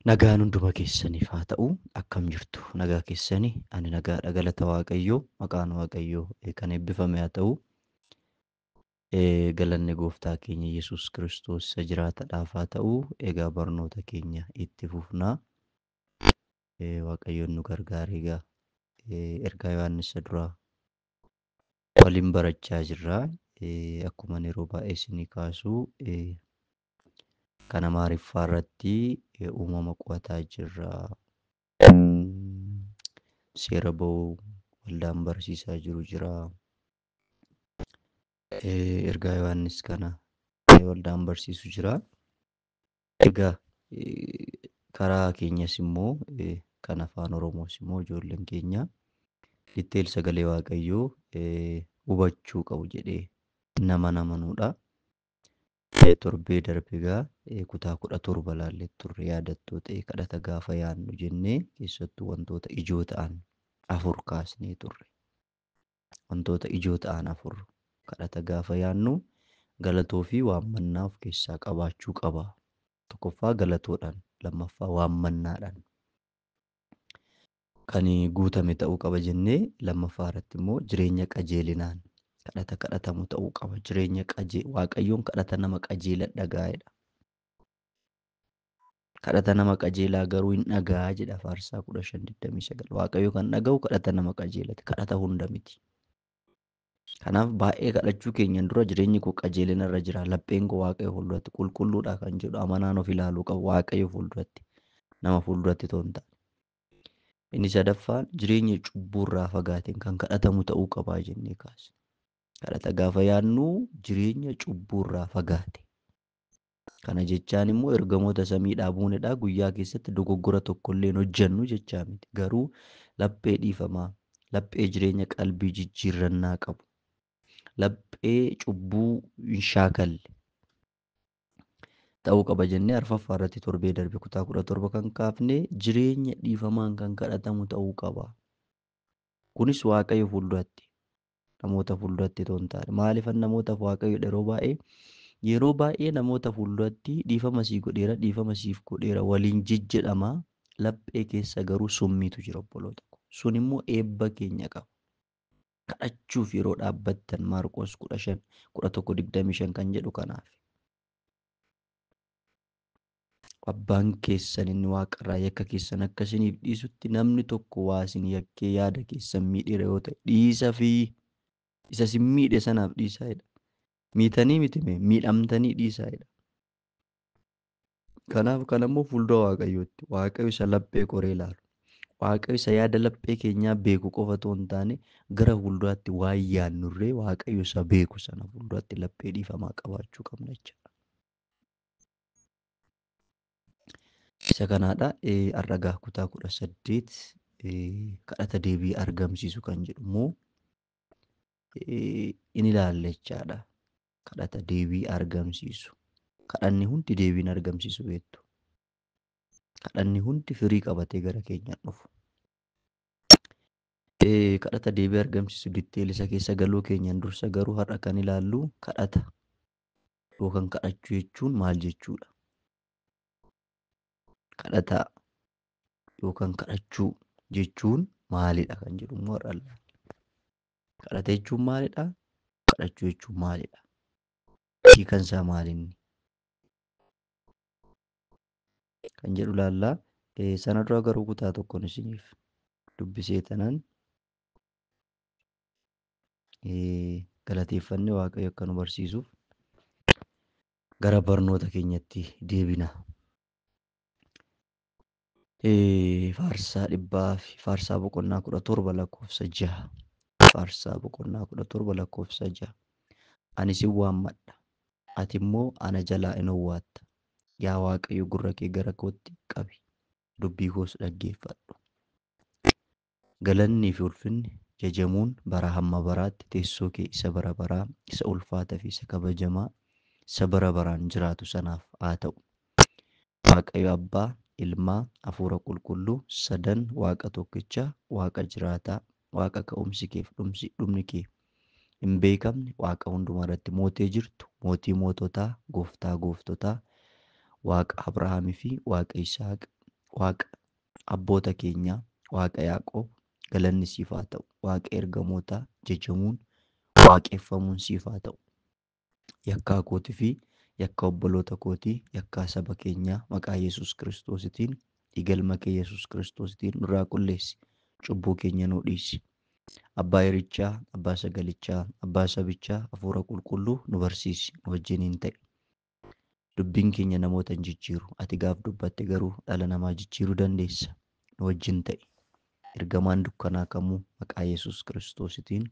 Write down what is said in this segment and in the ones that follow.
Nagaan hunduma keessaniif haa ta'u. Akkam jirtu? Nagaa keessanii? Ani nagaadha, galata Waaqayyoo. Maqaan Waaqayyoo kan eebbifame haa ta'u. Galanni gooftaa keenya Yesuus Kiristoos isa jiraatadhaaf haa ta'u. Egaa barnoota keenya itti fufnaa. Waaqayyoon nu gargaare. Egaa ergaa Yohaannis isa duraa waliin barachaa jirra. Akkuma yeroo baay'ee isinii kaasu, kan Amaariffaa irratti uumama qo'ataa jirra. Seera ba'uu waldaan barsiisaa jiru jira. Ergaa Yohaannis kana waldaan barsiisu jira. Egaa karaa keenyas immoo, kan afaan Oromoos immoo, ijoolleen keenya detail sagalee Waaqayyoo hubachuu qabu jedhee nama namanuudha. Torbee darbe egaa kutaa 17 laallee turre, yaadattoo ta'e. Kadhata gaafa yaadnu jennee keessattuu wantoota ijoo ta'an afur kaasnee turre. Wantoota ijoo ta'an afur: kadhata gaafa yaadnu galatoo fi waammannaa of keessaa qabaachuu qaba. Tokkoffaa galatoodhaan, lammaffaa waammannaadhaan kan guutame ta'uu qaba jennee, lammaffaa irratti immoo jireenya qajeelinaan kadhata kadhatamu ta'uu qaba. Jireenya qajee Waaqayyoon kadhata nama qajeela dhagaa'edha. Kadhata nama qajeelaa garuu hin dhaga'a jedha Faarsaa 15:29. Waaqayyo kan dhaga'u kadhata nama qajeelati, kadhata hunda miti. Kanaaf baay'ee kadhachuu keenyan dura jireenyi koo qajeelina irra jira, lapheen koo Waaqayyo fuulduratti qulqulluudha kan jedhu amanaan of ilaaluu qabu, Waaqayyo fuulduratti, nama fuulduratti otoo hin taane. Inni sadaffaan jireenya cubbuurraa fagaateen kan kadhatamu ta'uu qabaa jennee kaasne. Kadhata gaafa yaadnu jireenya cubbuurraa fagaate. Kana jechaan immoo ergamoota samiidhaa buunedha, guyyaa keessatti dogoggora tokkollee hin hojjennu jechaa miti. Garuu laphee dhiifamaa, laphee jireenya qalbii jijjiirrannaa qabu, laphee cubbuu hin shaakalle ta'uu qaba jennee, arfaffaa irratti torbee darbe kutaa 17 kan kaafne jireenya dhiifamaan kan kadhatamu ta'uu qaba. Kunis Waaqayyo fuulduratti, namoota fuulduratti otoo hin taane. Maaliifan namootaaf Waaqayyo yeroo baay'ee namoota fuulduratti dhiifama sii godheera, dhiifama siif godheera waliin jejjedhama. Laphee keessa garuu summiitu jira, obboloota ko. Sun immoo eebba keenya qaba. Kadhachuuf yeroo dhaabbattan, Maarqos 15, 11:25 kan jedhu kanaaf. Abbaan keessan inni waaqarraa yakka keessan akka isiniif dhiisutti, namni tokko waa isin yakkee yaada keessan miidheera yoo ta'e, dhiisa fi isa isin miidhe sanaaf dhiisaa jedha. Miitanii miti mee, miidhamtanii dhiisaa jedha. Kanaaf kan ammoo fuuldura Waaqayyootti, Waaqayyo isa laphee qoree ilaalu, Waaqayyo isa yaada laphee keenyaa beeku qofa otoo hin taane, gara fuulduraatti waan yaadnurree Waaqayyo isa beeku sana fuulduratti laphee dhiifamaa qabaachuu qabna jechuudha. Isa kanaadha. Har'a gaa kutaa 18, kadhata deebii argamsiisu kan jedhu immoo in ilaalla jechaadha. Kadhata deebii argamsiisu. Kadhanni hundi deebiin argamsiisu, beektu. Kadhanni hundi firii qabatee gara keenyaan dhufu. Kadhata deebii argamsiisu detail isa keessa galuu keenyaan dursa garuu har'a kan ilaallu kadhata yookaan kadhachuu jechuun maal jechuudha? Kadhata yookaan kadhachuu jechuun maalidha kan jedhu immoo har'a ilaalla. Kadhata jechuun maalidha? Kadhachuu jechuun maalidha? Hiikan isaa maalinni? Kan jedhu ilaalla. Sana dura garuu kutaa tokkoon isiniif dubbisee tanan galateeffannee Waaqayyo akka nu barsiisuuf gara barnoota keenyatti deebina. Faarsaa dhibbaa fi Faarsaa boqonnaa 17 lakkoofsa 6. Faarsaa boqonnaa 17 lakkoofsa 6. Ani sin waammadha, ati immoo ana jalaa in owwaatta. Yaa Waaqayyo, gurra kee gara kootti qabi, dubbii koos dhaggeeffadhu. Galannii fi ulfinni, jajamuun bara hamma baraatti teessoo kee isa bara baraa, isa ulfaataa fi isa kabajamaa, isa bara baraan jiraatu sanaaf haa ta'u. Waaqayyo Abbaa, Ilmaa, Hafuura Qulqulluu, sadan Waaqa tokkicha, Waaqa jiraataa, Waaqa ka'umsi kee fi dhumni kee hin beekamne, Waaqa hundumaa irratti mootee jirtu, mootii moototaa, gooftaa gooftotaa, Waaqa Abrahaamii fi Waaqa Yisaaq, Waaqa abboota keenyaa, Waaqa Yaaqoob galanni siif haa ta'u. Waaqa ergamootaa jajamuun waaqeffamuun siif haa ta'u. Yakkaa kootii fi yakka obboloota kootii, yakkaa saba keenyaa maqaa Yesuus Kiristoositiin dhiiga ilma kee Yesuus Kiristoositiin nurraa qulleessi. Cubbuu keenya nuu dhiisi. Abbaa Irichaa, Abbaa Sagalichaa, Abbaa Sabichaa, Hafuura Qulqulluu nu barsiisi, nu wajjiniin ta'i. Dubbiin keenya namoota hin jijjiiru. Ati gaaf dubbatte garuu dhala namaa jijjiiruu dandeessa. Nu wajjin ta'i. Ergamaan dukkanaa kamuu maqaa Yesuus Kiristoositiin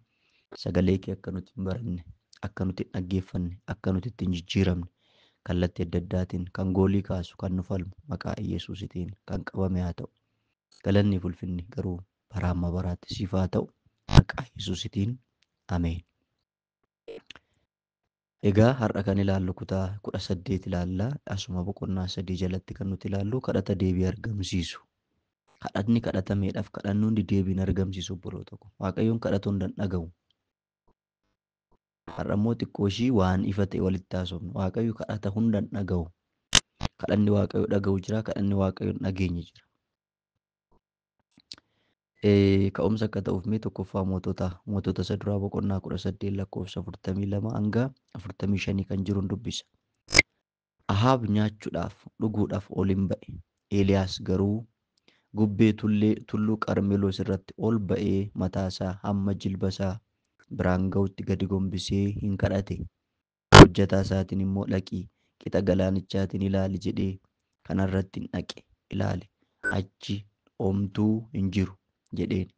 sagalee kee akka nuti hin baranne, akka nuti hin dhaggeeffanne, akka nuti ittiin jijjiiramne kallattii adda addaatiin kan goolii kaasu, kan nu falmu maqaa Yesuusitiin kan qabame haa ta'u. Galanni fi ulfinni garuu bara amma baraatti siif haa ta'u. Maqaa Yesuusitiin ameen. Egaa har'a kan ilaallu kutaa 18 ilaalla. Asuma boqonnaa 3 jalatti kan nuti ilaallu kadhata deebii argamsiisu. Kadhatni kadhatameedhaaf kadhanni hundi deebii hin argamsiisu obboloota ko. Waaqayyoon kadhatu hunda hin dhaga'u. Har'a immoo xiqqoo ishii waan ifa ta'e walitti haasofna. Waaqayyo kadhata hunda hin dhaga'u. Kadhanni Waaqayyo dhaga'u jira, kadhanni Waaqayyo hin dhageenye jira. Ka'umsa akka ta'uuf mee tokkoffaa mootota isa duraa boqonnaa 18 lakkoofsa 42 hanga 45 kan jiruun dubbisa. Ahaab nyaachuudhaaf dhuguudhaaf ol hin ba'e. Eeliyaas garuu gubbee tulluu Qarmeloos irratti ol ba'ee mataasaa hamma jilba isaa biraan ga'utti gadi gombisee hin kadhate. Hojjetaa isaatiin immoo dhaqii qixa galaanichaatiin ilaali jedhee kanarratti hin dhaqe ilaali. Achi omtuu hin jiru jedheen.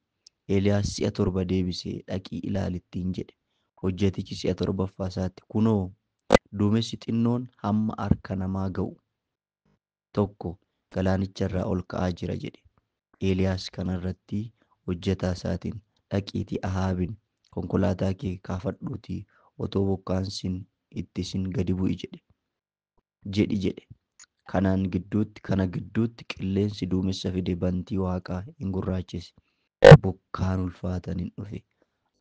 Eeliyaas si'a 7 deebisee dhaqii ilaali ittiin jedhe. Hojjetichi si'a 7ffaa isaatti kunoo duumessi xinnoon hamma harka namaa ga'u tokko galaanicharraa ol ka'aa jira jedhe. Eeliyaas kanarratti hojjetaa isaatiin dhaqiitii Ahaabin konkolaataa kee kaafadhuutii otoo bokkaan sin itti sin gadi bu'i jedhe. Jedhi jedhe. Kana gidduutti qilleensi duumessa fide bantii waaqaa hin gurraachise. Bokkaan ulfaatan hin dhufe.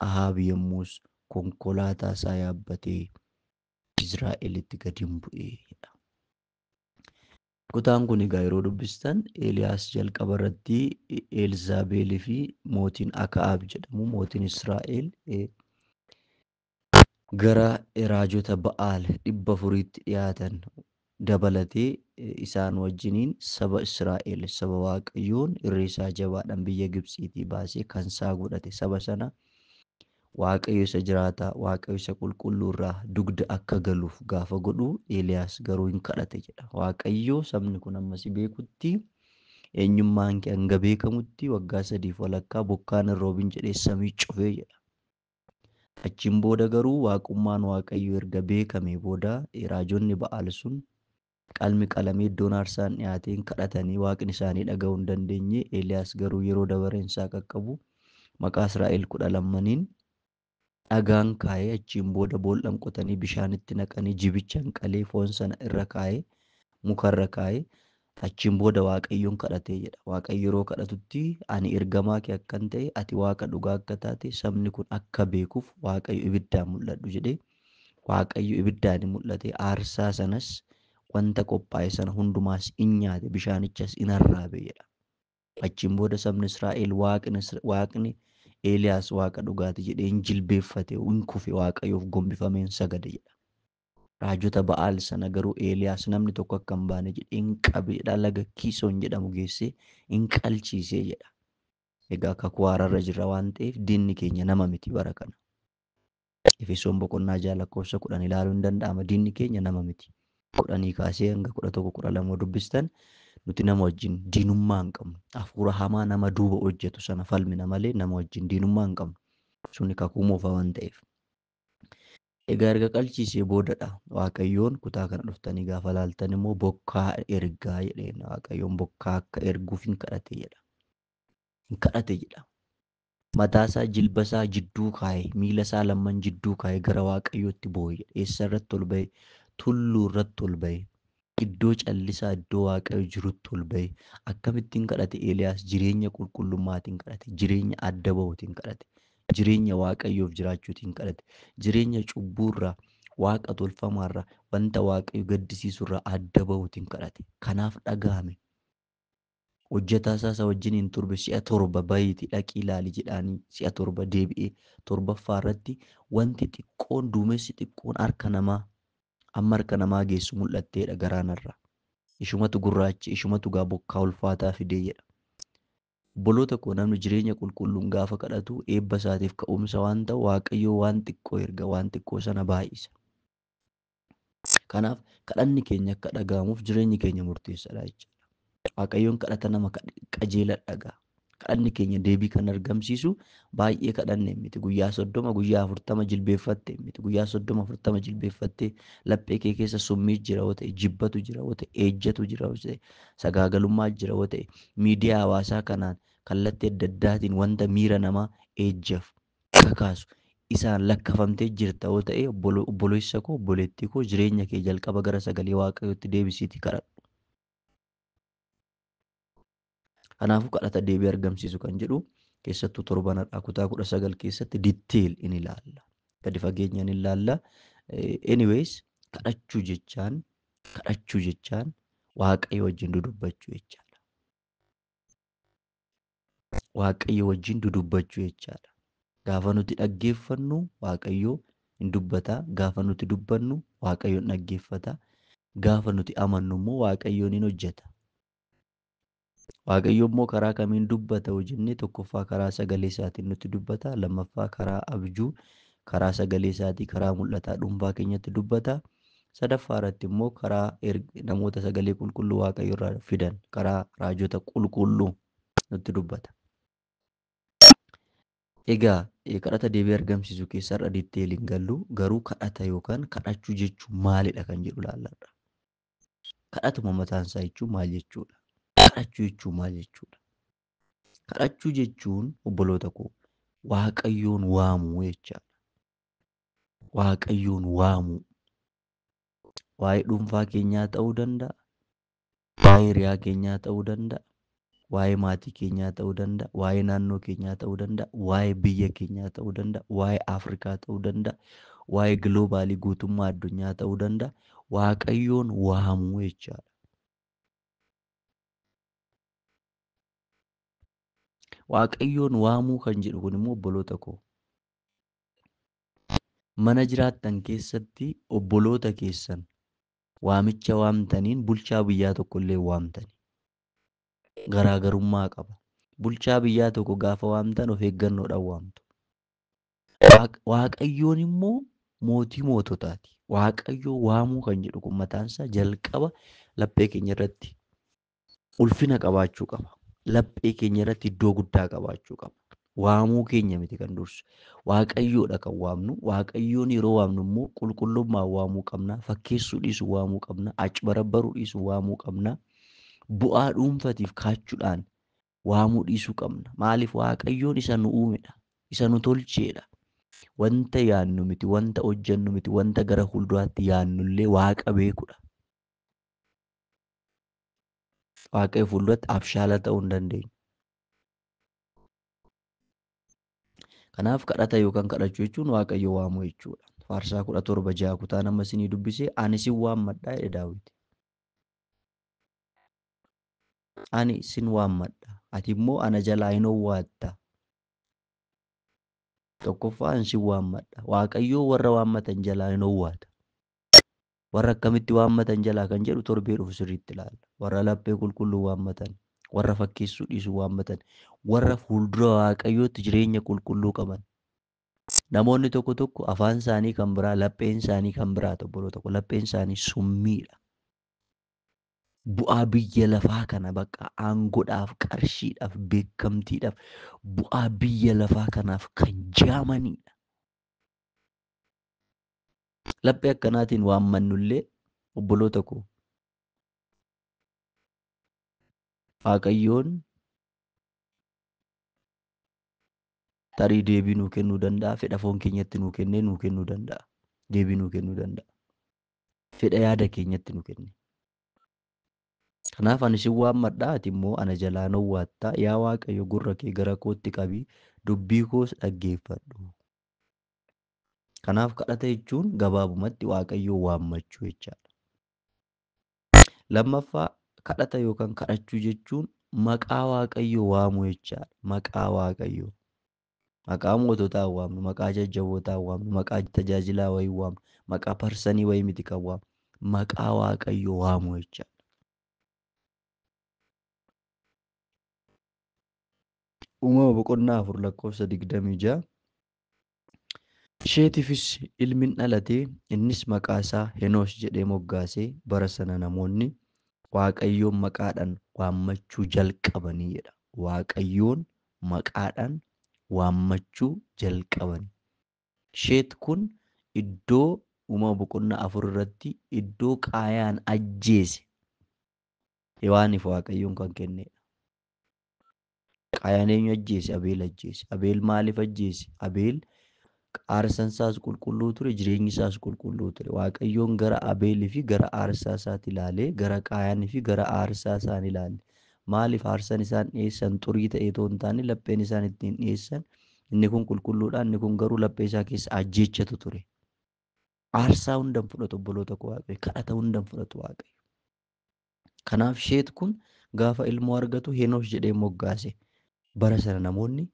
Ahaab yommus konkolaataa isaa yaabbatee Izraa'elitti gadi hin bu'e jedha. Kutaan kun egaa yeroo dubbistan Eeliyaas jalqaba irratti Eelzaabeelii fi mootiin Akaab jedhamu mootiin Israa'el gara raajota Ba'aal 400tti dhiyaatan dabalatee isaan wajjiniin saba Israa'el saba Waaqayyoon irree isaa jabaadhaan biyya Gibxiitii baasee kan isaa godhate saba sana Waaqayyo isa jiraataa Waaqayyo isa qulqulluu irraa dugda akka galuuf gaafa godhu Eeliyaas garuu hin kadhate jedha. Waaqayyo sabni kun ammas beekutti eenyummaan kee hanga beekamutti waggaa 3 walakkaa bokkaan hin roobin jedhee samii cufee jedha. Achiin booda garuu waaqummaan Waaqayyo erga beekamee booda raajonni Ba'aal sun qalmi qalamee iddoon aarsaan dhiyaateen kadhatanii waaqni isaanii dhaga'uu hin dandeenye. Eeliyaas garuu yeroo dabareen isaa qaqqabu maqaa Israa'el 12 dhagaan kaa'ee achiin booda bool'an qotanii bishaanitti naqanii jibichaan qalee foon sana irra kaa'ee mukarra kaa'ee achiin booda Waaqayyoon kadhatee jedha. Waaqayyo yeroo kadhatutti ani ergamaa kee akkan ta'e ati waaqa dhugaa akka taate sabni kun akka beekuuf Waaqayyo ibiddaan mul'adhu jedhee Waaqayyo ibiddaan mul'ate aarsaa sanas wanta qophaa'e sana hundumaas in nyaate bishaanichas in arraabe jedha. Achiin booda sabni Israa'el waaqni Eeliyaas waaqa dhugaati jedhee hin jilbeeffate hin kufe Waaqayyoof gombifameen sagade jedha. Raajota Ba'aal sana garuu Eeliyaas namni tokko akka hin baane jedhee hin qabe jedha. Laga Kiisoon jedhamu geessee hin qalchiisee jedha. Egaa kakuu haaraarra jirra waan ta'eef diinni keenya nama miti bara kana. Efesoon boqonnaa 6 lakkoofsa 10 ilaaluun hin danda'ama. Diinni keenya nama miti. 10 kaasee hanga 11 12 dubbistan nuti nama wajjin diinummaa hin qabnu. Hafuura hamaa nama duuba hojjetu sana falmina malee nama wajjin diinummaa hin qabnu. Suni kakuu moofaa waan ta'eef. Egaa erga qalchiisee boodadha. Waaqayyoon kutaa kana dhuftanii gaafa laaltan immoo bokkaa ergaa jedheen. Waaqayyoon bokkaa akka erguuf hin kadhate jedha. Hin kadhate jedha. Mataasaa jilbasaa jidduu kaa'e, miila isaa lamman jidduu kaa'e gara Waaqayyootti boo'e jedha. Eessa irratti ol ba'e? Tulluu irratti ol ba'e. Iddoo callisaa iddoo Waaqayyo jirutti ol ba'e. Akkamittiin kadhate Eeliyaas? Jireenya qulqullummaatiin kadhate. Jireenya adda bahuutiin kadhate. Jireenya Waaqayyoof jiraachuutiin kadhate. Jireenya cubbuurraa, waaqa tolfamaarraa, wanta Waaqayyo gaddisiisurraa adda bahuutiin kadhate. Kanaaf dhaga'ame. Hojjetaa isaa isa wajjin hin turbe si'a 7 bahiitii dhaqii ilaali jedhaanii si'a 7 deebi'ee 7ffaa irratti wanti xiqqoon duumessi xiqqoon harka namaa amma harka namaa geessu mul'atteedha garaanarra. Ishumatu gurraacha, ishumatu gaa bokkaa ulfaataa fidee jedha. Obboloota koo namni jireenya qulqulluun gaafa kadhatu eebba isaatiif ka'umsa waan ta'u Waaqayyoo waan xiqqoo erga waan xiqqoo sana baay'isa. Kanaaf kadhanni keenya akka dhaga'amuuf jireenyi keenya murteessaadha jechuudha. Waaqayyoon kadhata nama qajeela dhaga'a. Kadhanni keenya deebii kan argamsiisu baay'ee kadhanne miti. Guyyaa 30 guyyaa 40 jilbeeffatte miti. Guyyaa 30 40 jilbeeffattee laphee kee keessa summii jira yoo ta'e, jibbatu jira yoo ta'e, ejjatu jira yoo ta'e, sagaagalummaa jira yoo ta'e, miidiyaa hawaasaa kanaan kallattii adda addaatiin wanta miira namaa ejjaaf kakaasu isaan lakkafamtee jirta yoo ta'e, obboleessa koo obboleettii koo jireenya kee jalqaba gara sagalee Waaqayyootti deebisiitii kadhadhu. Kanaafuu kadhata deebii argamsiisu kan jedhu keessattuu torban har'aa kutaa 19 keessatti detail in ilaalla. Gadi fageenyaan in ilaalla. Anyways, kadhachuu jechaan Waaqayyo wajjin dudubbachuu jechaadha. Waaqayyo wajjin dudubbachuu jechaadha. Gaafa nuti dhaggeeffannu Waaqayyo hin dubbata. Gaafa nuti dubbannu Waaqayyo hin dhaggeeffata. Gaafa nuti amannu immoo Waaqayyoon hin hojjeta. Waaqayyo immoo karaa kamiin dubbata yoo jenne tokkoffaa karaa sagalee isaatiin nutti dubbata, lammaffaa karaa abjuu, karaa sagalee isaatii, karaa mul'ataa dhuunfaa keenyatti dubbata, sadaffaa irratti immoo karaa namoota sagalee qulqulluu Waaqayyo irraa fidan, karaa raajota qulqulluu nutti dubbata. Egaa kadhata deebii argamsiisu keessa irra detail hin gallu, garuu kadhata yookaan kadhachuu jechuun maalidha kan jedhu ilaalladha. Kadhatuma mataan isaa jechuun maal jechuudha? Kadhachuu jechuun maal jechuudha? Kadhachuu jechuun obboloota koo Waaqayyoon waamuu jechaadha. Waaqayyoon waamuu. Waa'ee dhuunfaa keenyaa ta'uu danda'a. Waa'ee hiriyaa keenyaa ta'uu danda'a. Waa'ee maatii keenyaa ta'uu danda'a. Waa'ee naannoo keenyaa ta'uu danda'a. Waa'ee biyya keenyaa ta'uu danda'a. Waa'ee Afrikaa ta'uu danda'a. Waa'ee giloobaalii guutummaa addunyaa ta'uu danda'a. Waaqayyoon waamuu jechaadha. Waaqayyoon waamuu kan jedhu kun immoo obboloota koo mana jiraattan keessatti obboloota keessan waamicha waamtaniin bulchaa biyyaa tokko illee waamtani. Garaagarummaa qaba. Bulchaa biyyaa tokko gaafa waamtan of eeggannoodhaan waamtu. Waaqayyoon immoo mootii moototaati. Waaqayyoo waamuu kan jedhu kun mataan isaa jalqaba laphee keenya irratti ulfina qabaachuu qaba. Laphee keenya irratti iddoo guddaa qabaachuu qaba. Waamuu keenya miti kan dursu. Waaqayyoodha kan waamnu. Waaqayyoon yeroo waamnu immoo qulqullummaan waamuu qabna. Fakkeessuu dhiisu waamuu qabna. Acbarabbaruu dhiisu waamuu qabna. Bu'aa dhuunfatiif kaachuudhaan waamuu dhiisuu qabna. Maaliif Waaqayyoon isa nu uumedha. Isa nu tolcheedha. Wanta yaannu miti, wanta hojjennu miti, wanta gara fuulduraatti yaannu illee Waaqa beekudha. Waaqayyo fuulduratti abshaala ta'uu hin dandeenyu. Kanaaf kadhata yookaan kadhachuu jechuun Waaqayyo waamuu jechuudha. Faarsaa 17:6 kutaa nama isinii dubbisee ani sin waammadha jedhe Daawit. Ani sin waammadha, ati immoo ana jalaa hin owwaatta. Tokkoffaa ani sin waammadha. Waaqayyo warra waammatan jalaa hin owwaata. Warra akkamitti waammatan jalaa kan jedhu torbee dhufu sirriitti ilaalla. Warra laphee qulqulluu waammatan, warra fakkeessuu dhiisuu waammatan, warra fuuldura Waaqayyootti jireenya qulqulluu qaban. Namoonni tokko tokko afaan isaanii kan biraa, lapheen isaanii kan biraa obboloota tokko lapheen isaanii summiidha. Bu'aa biyya lafaa kana bakka aangoodhaaf, qarshiidhaaf, beekamtiidhaaf, bu'aa biyya lafaa kanaaf kan jaamanidha. Laphee akkanaatiin waammannullee obboloota koo Waaqayyoon tarii deebii nuu kennuu danda'a. Fedha foon keenyatti nuu kennee nuu kennuu danda'a. Deebii nuu kennuu danda'a. Fedha yaada keenyatti nuu kenne. Kanaaf ani sin waammadha, ati immoo ana jalaa hin owwaatta. Yaa Waaqayyo gurra kee gara kootti qabi, dubbii koos dhaggeeffadhu. Kanaaf kadhata jechuun gabaabumatti Waaqayyoo waammachuu jechaadha. Lammaffaa kadhata yookaan kadhachuu jechuun maqaa Waaqayyoo waamuu jechaadha. Maqaa Waaqayyoo. Maqaa moototaa waamnu, maqaa jajjabootaa waamnu, maqaa tajaajilaa wayii waamnu, maqaa parsanii wayii miti kan waamnu. Maqaa Waaqayyoo waamuu jechaadha. Uumama boqonnaa 4 lakkoofsa 26. Sheetiifis ilmi dhalatee innis maqaa isaa Henoosh jedhee moggaasee bara sana namoonni Waaqayyoon maqaadhaan waammachuu jalqabanii jedha. Waaqayyoon maqaadhaan waammachuu jalqabanii. Sheet kun iddoo uumama boqonnaa 4 irratti iddoo Qaayaan ajjeese Hewaaniif Waaqayyoon kan kennedha. Qaayaan eenyu ajjeese? Abeel ajjeese. Abeel maaliif ajjeese? Abeel aarsaan isaas qulqulluu ture, jireenyi isaas qulqulluu ture. Waaqayyoon gara Abeelii fi gara aarsaa isaatti ilaalee, gara Qaayaanii fi gara aarsaa isaan ilaale. Maaliif aarsaan isaan dhiyeessan xurii ta'ee otoo hin taane lapheen isaan ittiin dhiyeessan inni kun qulqulluudha, inni kun garuu laphee isaa keessa ajjeechatu ture. Aarsaa hunda hin fudhatu obboloota koo Waaqayyo, kadhata hunda hin fudhatu Waaqayyo. Kanaaf Sheet kun gaafa ilmoo argatu Henoosh jedhee moggaase. Bara sana namoonni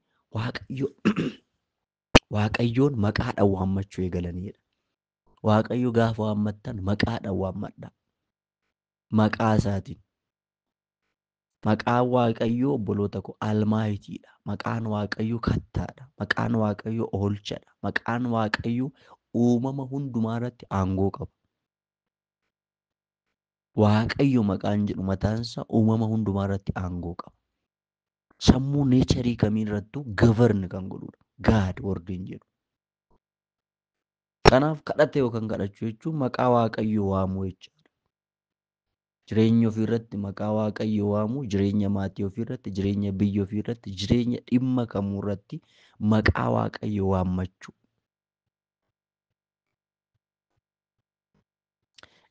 Waaqayyoon maqaadhaan waammachuu eegalanidha. Waaqayyo gaafa waammattan maqaadhaan waammadha. Maqaa isaatiin. Maqaan Waaqayyoo obboloota koo almaayitiidha. Maqaan Waaqayyoo kattaadha. Maqaan Waaqayyoo oolchadha. Maqaan Waaqayyoo uumama hundumaa irratti aangoo qaba. Waaqayyo maqaan jedhu mataansaa uumama hundumaa irratti aangoo qaba. Sammuu neecharii kamiin irrattuu gavarni kan godhudha. Gaad wardiin jedhu. Kanaaf kadhate yookaan kadhachuu jechuun maqaa Waaqayyoo waamuu jechaadha. Jireenya ofii irratti maqaa Waaqayyoo waamuu, jireenya maatii ofii irratti, jireenya biyya ofii irratti, jireenya dhimma kamuu irratti maqaa Waaqayyoo waammachuu.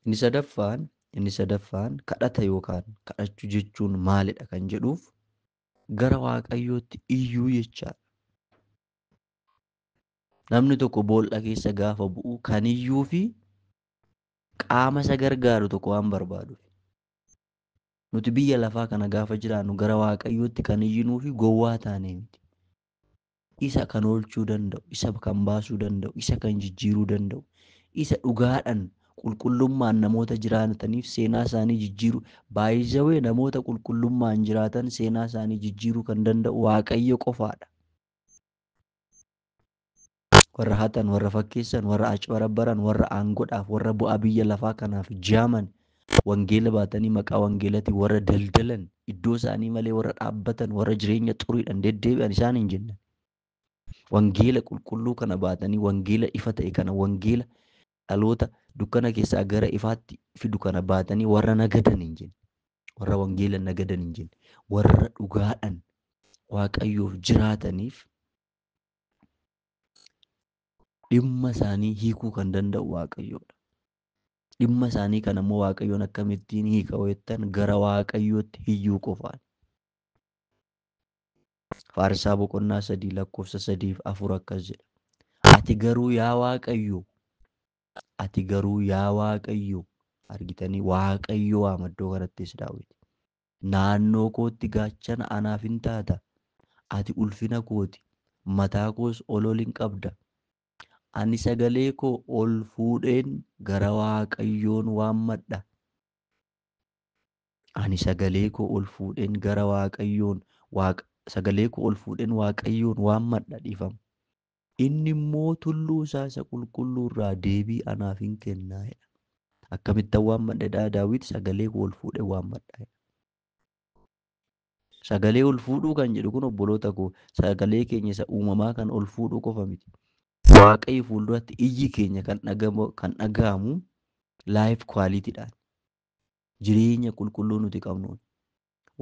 Inni sadaffaan kadhata yookaan kadhachuu jechuun maalidha kan jedhuuf gara Waaqayyootti iyyuu jechaadha. Namni tokko boolla keessa gaafa bu'u kan iyyuu fi qaama isa gargaaru tokko waan barbaaduuf. Nuti biyya lafaa kana gaafa jiraannu gara Waaqayyootti kan iyyinuu fi gowwaa taanee miti. Isa kan oolchuu danda'u, isa kan baasuu danda'u, isa kan jijjiiruu danda'u, isa dhugaadhaan qulqullummaan namoota jiraataniif seenaa isaanii jijjiiruu. Baay'isawee namoota qulqullummaan jiraatan seenaa isaanii jijjiiruu kan danda'u Waaqayyo qofaadha. Warra hatan, warra fakkeessan, warra acbarabbaran, warra aangoodhaaf, warra bu'aa biyya lafaa kanaaf jaaman, wangeela baatanii maqaa wangeelaatiin warra daldalan, iddoo isaanii malee warra dhaabbatan, warra jireenya xuriidhaan deddeebi'an isaan hin jennan. Wangeela qulqulluu kana baatanii, wangeela ifa ta'e kana, wangeela dhaloota dukkana keessaa gara ifaatti fidu kana baatanii warra nagadan hin jenne. Warra wangeela nagadan hin jenne. Warra dhugaadhaan Waaqayyoof jiraataniif dhimma isaanii hiikuu kan danda'u Waaqayyoodha. Dhimma isaanii kana immoo Waaqayyoon akkamittiin hiika jettan gara Waaqayyootti iyyuu qofaan. Faarsaa boqonnaa 3 lakkoofsa 3 fi 4 akkas jedha. Ati garuu yaa Waaqayyo, ati garuu yaa Waaqayyo, argitanii Waaqayyo waama iddoo kanattis Daawit. Naannoo kootti gaachana anaaf hin taata. Ati ulfina kooti, mataa koos ol ol hin qabda. Ani sagalee koo ol fuudheen gara Waaqayyoon waammadha. Ani sagalee koo ol fuudheen gara Waaqayyoon sagalee koo ol fuudheen Waaqayyoon waammadha dhiifama. Inni immoo tulluu isaa isa qulqulluu irraa deebii anaaf hin kennaa jedha. Akkamittan waammadha Daawit? Sagalee koo ol fuudhee waammadha. Sagalee ol fuudhuu kan jedhu kun obboloota koo sagalee keenya isa uumamaa kan ol fuudhuu qofa miti. Waaqayyo fuulduratti iyyi keenya kan dhaga'amu laayif kwaaliitiidhaan jireenya qulqulluu nuti qabnuun.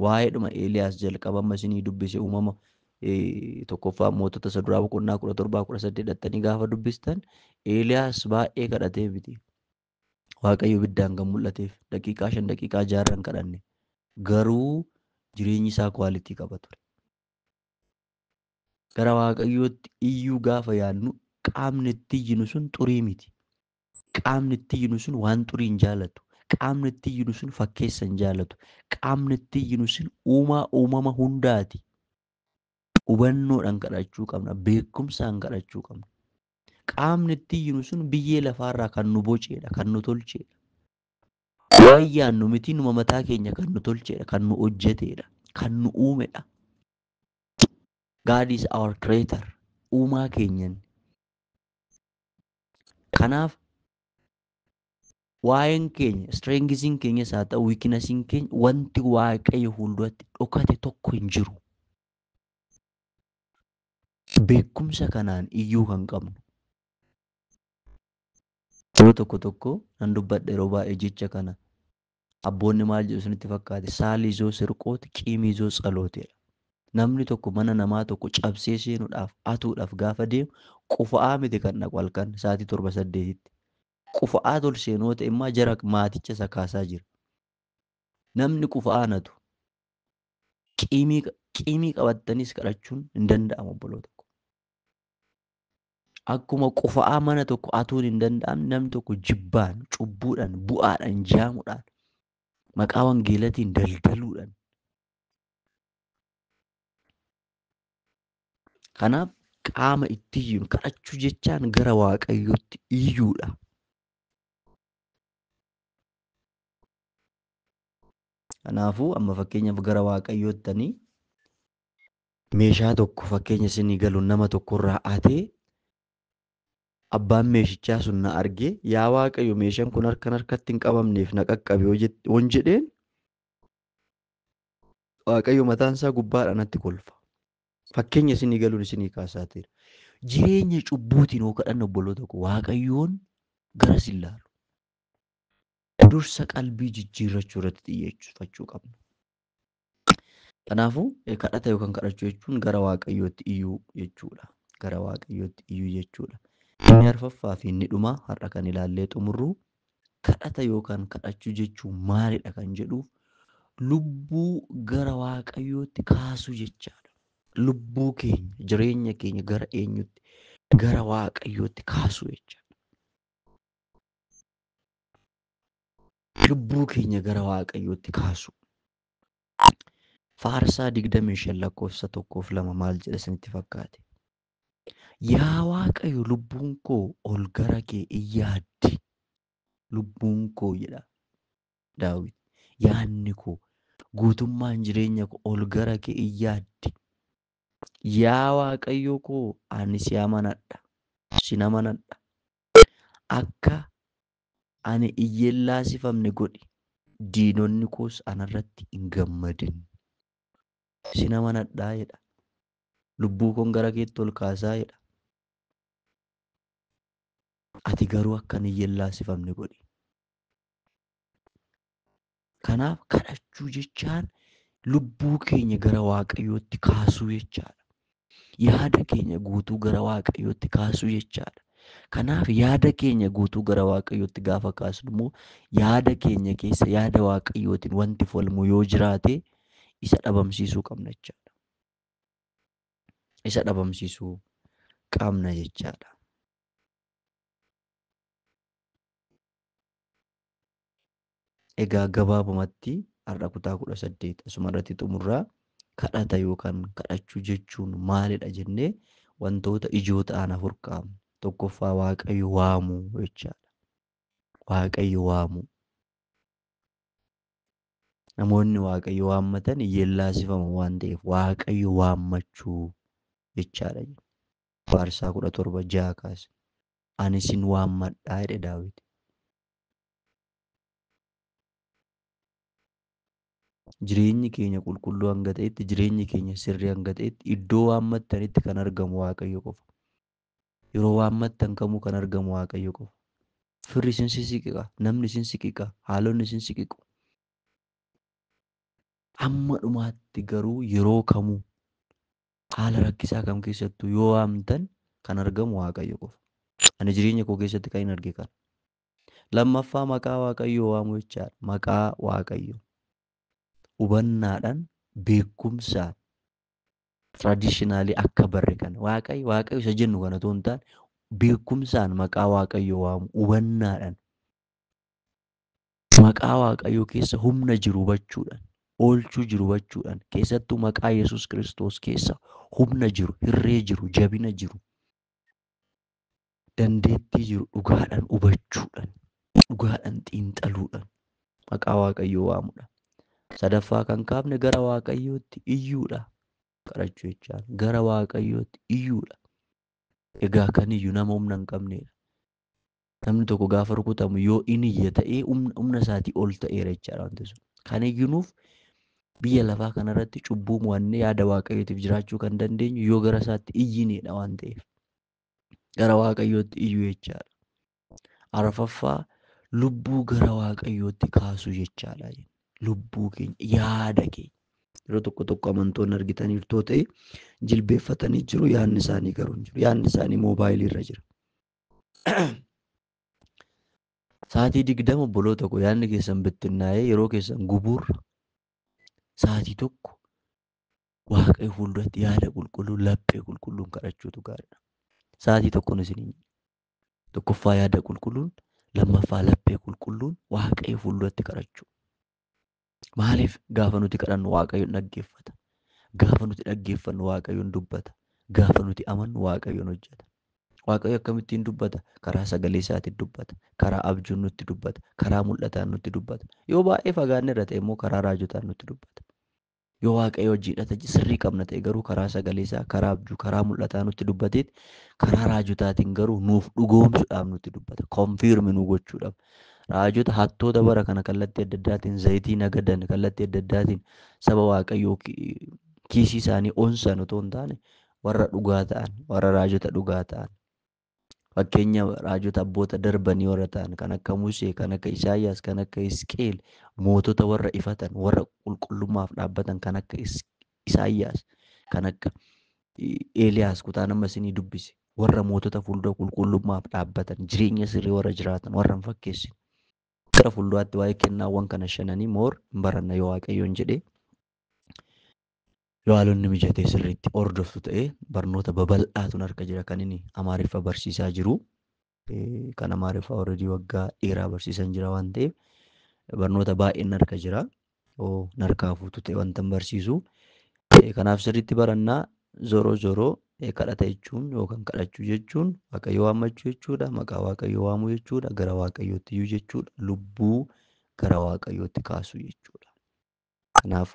Waa'eedhuma Eeliyaas jalqaba amma isinii dubbise uumama tokkoffaa mootota isa duraa boqonnaa 17 18 dhattanii gaafa dubbistan Eeliyaas baay'ee kadhatee miti. Waaqayyo ibiddaan kan mul'ateef daqiiqaa 5 daqiiqaa 6 kadhanne garuu jireenyi isaa kwaalitii qaba ture. Gara Waaqayyootti iyyuu gaafa yaadnu qaamni itti iyyinu sun xurii miti. Qaamni itti iyyinu sun waan xurii hin jaalatu. Qaamni itti iyyinu sun fakkeessa hin jaalatu. Qaamni itti iyyinu sun uumaa uumama hundaati. Hubannoodhaan kadhachuu qabna. Beekumsaan kadhachuu qabna. Qaamni itti iyyinu sun biyyee lafaarraa kan nu boceedha, kan nu tolcheedha. Waan yaadnu miti numa mataa keenya kan nu tolcheedha, kan nu hojjeteedha, kan nu uumedha. God is our creator. Uumaa keenyan. Kanaaf waa'een keenya, strengthiin keenyas haa ta'u, weaknessiin keenya wanti Waaqayyo fuulduratti dhokate tokko hin jiru. Beekumsa kanaan iyyuu kan qabnu. Yeroo tokko tokko nan dubbadha yeroo baay'ee jecha kana. Abboonni maal jedhu isinitti fakkaate? Saalizoo sirqooti, qiimizoo tsalooteedha. Namni tokko mana namaa tokko cabsee seenuudhaaf, atuudhaaf gaafa deemu qufa'aa miti kan dhaqu halkan sa'aatii 7-8tti. Qufa'aa tol seenoo ta'e immoo jara maaticha isa kaasaa jira. Namni qufa'aa natu. Qiimii qabattanis kadhachuun hin danda'amu obboloota koo. Akkuma qufa'aa mana tokko atuun hin danda'amne namni tokko jibbaan, cubbuudhaan, bu'aadhaan, jaamuudhaan, maqaa wangeelatiin daldaluudhaan. Kanaaf qaama itti iyyinu kadhachuu jechaan gara Waaqayyootti iyyuudha. Kanaafuu amma fakkeenyaaf gara Waaqayyoottanii meeshaa tokko fakkeenya isinii galu nama tokkorraa hatee abbaan meeshichaa sun na argee yaa Waaqayyo meeshaan kun harkan harkatti hin qabamneef na qaqqabe yoon jedheen Waaqayyo mataan isaa gubbaadhaan natti kolfa. Fakkeenya isinii galuun isinii kaasaa jira. Jireenya cubbuutiin hoo kadhanna obboloota koo Waaqayyoon garas hin laalu. Dursa qalbii jijjiirrachuu irratti xiyyeeffachuu qabna. Kanaafuu kadhata yookaan kadhachuu jechuun gara Waaqayyootti iyyuu jechuudha. Gara Waaqayyootti iyyuu jechuudha. Inni arfaffaa fi inni dhumaa har'a kan ilaallee xumurru kadhata yookaan kadhachuu jechuun maalidha kan jedhuuf lubbuu gara Waaqayyootti kaasuu jechaadha. Lubbuu keenya, jireenya keenya gara eenyutti? Gara Waaqayyootti kaasuu jechaadha. Lubbuu keenya gara Waaqayyootti kaasuu. Faarsaa 25 lakkoofsa 1-2 maal jedha isinitti fakkaate? Yaa Waaqayyo lubbuun koo ol gara kee iyyaaddi. Lubbuun koo jedha Daawit. Yaadni koo guutummaan jireenya koo ol gara kee iyyaaddi. Yaa Waaqayyo koo ani si amanadha. Sin amanadha. Akka ani iyyeellaasifamne godhi. Diinonni koos anarratti hin gammadin. Sin amanadhaa jedha. Lubbuu koon gara keetti ol kaasaa jedha. Ati garuu akka ani iyyeellaasifamne godhi. Kanaaf kadhachuu jechaan lubbuu keenya gara Waaqayyootti kaasuu jechaadha. Yaada keenya guutuu gara Waaqayyootti kaasuu jechaadha. Kanaaf yaada keenya guutuu gara Waaqayyootti gaafa kaasnu immoo yaada keenya keessa yaada Waaqayyootiin wanti falmu yoo jiraate isa dhabamsiisuu qabna jechaadha. Isa dhabamsiisuu qabna jechaadha. Egaa gabaabumatti har'a kutaa 18 asuma irratti xumurraa kadhata yookaan kadhachuu jechuun maalidha jennee wantoota ijoo ta'an afur kaa'amne. Tokkoffaa Waaqayyo waamuu jechaadha. Waaqayyo waamuu. Namoonni Waaqayyo waammatan yeellaasifamu waan ta'eef Waaqayyo waammachuu jechaadha. Faarsaa 17:6 kaase. Ani sin waammadhaa jedhe Daawit. Jireenyi keenya qulqulluu hanga ta'etti, jireenyi keenya sirrii hanga ta'etti iddoo waammattanitti kan argamu Waaqayyo qofa. Yeroo waammattan kamuu kan argamu Waaqayyo qofa. Firri isin siqiqa, namni isin siqiqa, haalonni isin siqiqu. Hamma dhumaatti garuu yeroo kamuu haala rakkisaa kam keessattuu yoo waamtan kan argamu Waaqayyo qofa. Ani jireenya koo keessatti kan hin arge kana. Lammaffaa maqaa Waaqayyoo waamuu jechaadha. Maqaa Waaqayyoo. Hubannaadhaan, beekumsaan, traditionally akka barre kana Waaqayyo Waaqayyo isa jennu kana otoo hin taane beekumsaan maqaa Waaqayyoo waamu hubannaadhaan. Maqaa Waaqayyoo keessa humna jiru hubachuudhaan, oolchuu jiru hubachuudhaan, keessattuu maqaa Yesuus Kiristoos keessa humna jiru, hirree jiru, jabina jiru, dandeettii jiru dhugaadhaan hubachuudhaan, dhugaadhaan xiinxaluudhaan maqaa Waaqayyoo waamudha. Sadaffaa kan kaafne gara Waaqayyootti iyyuudha. Kadhachuu jechaan gara Waaqayyootti iyyuudha. Egaa kan iyyu nama humna hin qabnedha. Namni tokko gaafa rukutamu yoo inni iyya ta'ee humna isaatii ol ta'eera jechaadha wanti sun. Kan iyyinuuf biyya lafaa kanarratti cubbuu mo'annee yaada Waaqayyootiif jiraachuu kan dandeenyu yoo gara isaatti iyyinedha waan ta'eef. Gara Waaqayyootti iyyuu jechaadha. Arfaffaa lubbuu gara Waaqayyootti kaasuu jechaadha. Lubbuu keenya, yaada keenya. Yeroo tokko tokko amantoonni argitaniirtoo ta'e jilbeeffatanii jiru, yaadni isaanii garuu hin jiru. Yaadni isaanii moobaayilii irra jira. Sa'aatii 20 obboloota koo yaadni keessan bittinnaa'ee yeroo keessan gubuurra sa'aatii 1 Waaqayyo fuulduratti yaada qulqulluu, laphee qulqulluun kadhachuutu gaariidha. Sa'aatii 1 isiniin jedha. Tokkoffaa yaada qulqulluun, lammaffaa laphee qulqulluun Waaqayyo fuulduratti kadhachuu. Maaliif gaafa nuti kadhannu Waaqayyoon dhaggeeffata. Gaafa nuti dhaggeeffannu Waaqayyoon dubbata. Gaafa nuti amannu Waaqayyoon hojjeta. Waaqayyo akkamittiin dubbata? Karaa sagalee isaatiin dubbata. Karaa abjuun nutti dubbata. Karaa mul'ataan nutti dubbata. Yoo baay'ee fagaanne irra ta'e immoo karaa raajotaan nutti dubbata. Yoo Waaqayyo hojiidha sirrii qabna ta'e garuu karaa sagalee isaa, karaa abjuu, karaa mul'ataa nutti dubbateet karaa raajotaatiin garuu nuuf dhugoomsuudhaaf nutti dubbata. Konfiirmi nu gochuudhaaf. Raajota hattoota bara kana kallattii adda addaatiin zayitii nagadan, kallattii adda addaatiin saba Waaqayyoo kiisii isaanii onsan otoo hin taane warra dhugaa ta'an, warra raajota dhugaa ta'an. Fakkeenya raajota abboota darbanii warra ta'an kan akka Musee, kan akka Isaayyaas, kan akka Hisqeel, mootota warra ifatan, warra qulqullummaaf dhaabbatan kan akka Isaayyaas, kan akka Eeliyaas kutaa nama isinii dubbise, warra mootota fuuldura qulqullummaaf dhaabbatan, jireenya sirrii warra jiraatan, warra hin fakkeessine. Gara fuulduraatti waa'ee kennaawwan kana shananii moor hin baranna yoo Waaqayyoon jedhee. Yoo haalonni mijatee sirriitti hordoftu ta'ee barnoota babal'aatuun harka jira kan inni Amaariffa barsiisaa jiru. Kan Amaariffa already waggaa dheeraa barsiisan jira waan ta'eef barnoota baay'een harka jira. Yoo narkaa fuutu ta'e wanta hin barsiisu. Kanaaf sirriitti barannaa zoroo zoroo kadhata jechuun yookaan kadhachuu jechuun Waaqayyo waammachuu jechuudha. Maqaa Waaqayyoo waamuu jechuudha. Gara Waaqayyootti iyyuu jechuudha. Lubbuu gara Waaqayyootti kaasuu jechuudha. Kanaaf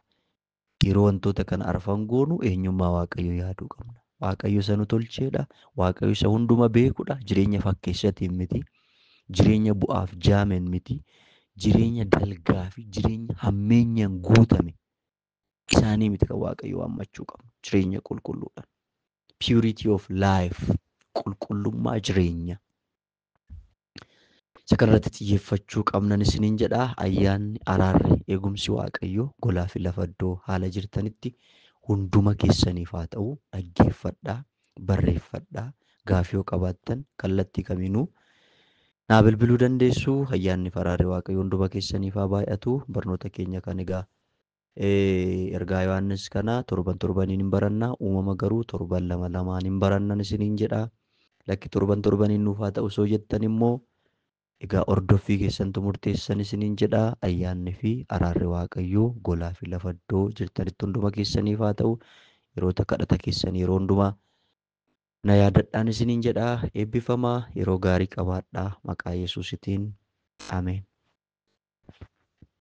yeroo wantoota kana arfan goonu eenyummaa Waaqayyoo yaaduu qabna. Waaqayyo isa nu tolcheedha. Waaqayyo isa hunduma beekudha. Jireenya fakkeessatiin miti. Jireenya bu'aaf jaameen miti. Jireenya dalgaa fi jireenya hammeenyaan guutame isaanii miti kan Waaqayyo waammachuu qabnu. Jireenya qulqulluudha. Purity of life. Qulqullummaa jireenya. Isa kanarratti xiyyeeffachuu qabnan isiniin jedha. Ayyaanni, araarri, eegumsi Waaqayyoo golaa fi lafa iddoo haala jirtanitti hunduma keessaniif haa ta'u. Dhaggeeffadhaa, barreeffadhaa, gaaffii yoo qabaattan kallattii kamiinuu naa bilbiluu dandeessu. Ayyaanni fi araarri Waaqayyoo hunduma keessaniif haa baay'atu. Barnoota keenya kan egaa ergaa Yohaannis kana torban torbaniin hin baranna. Uumama garuu torban lama lamaan hin barannan isiniin jedha. Lakki torban torbaniin nuuf haa ta'u osoo jettan immoo egaa hordoffii keessantu murteessan isiniin jedha. Ayyaanni fi araarri Waaqayyoo golaa fi lafa iddoo jirtanitti hunduma keessaniif haa ta'u. Yeroo kadhata keessan yeroo hundumaa na yaadadhaan isiniin jedha. Eebbifamaa, yeroo gaarii qabaadhaa. Maqaa Yesuusitiin. Ameen.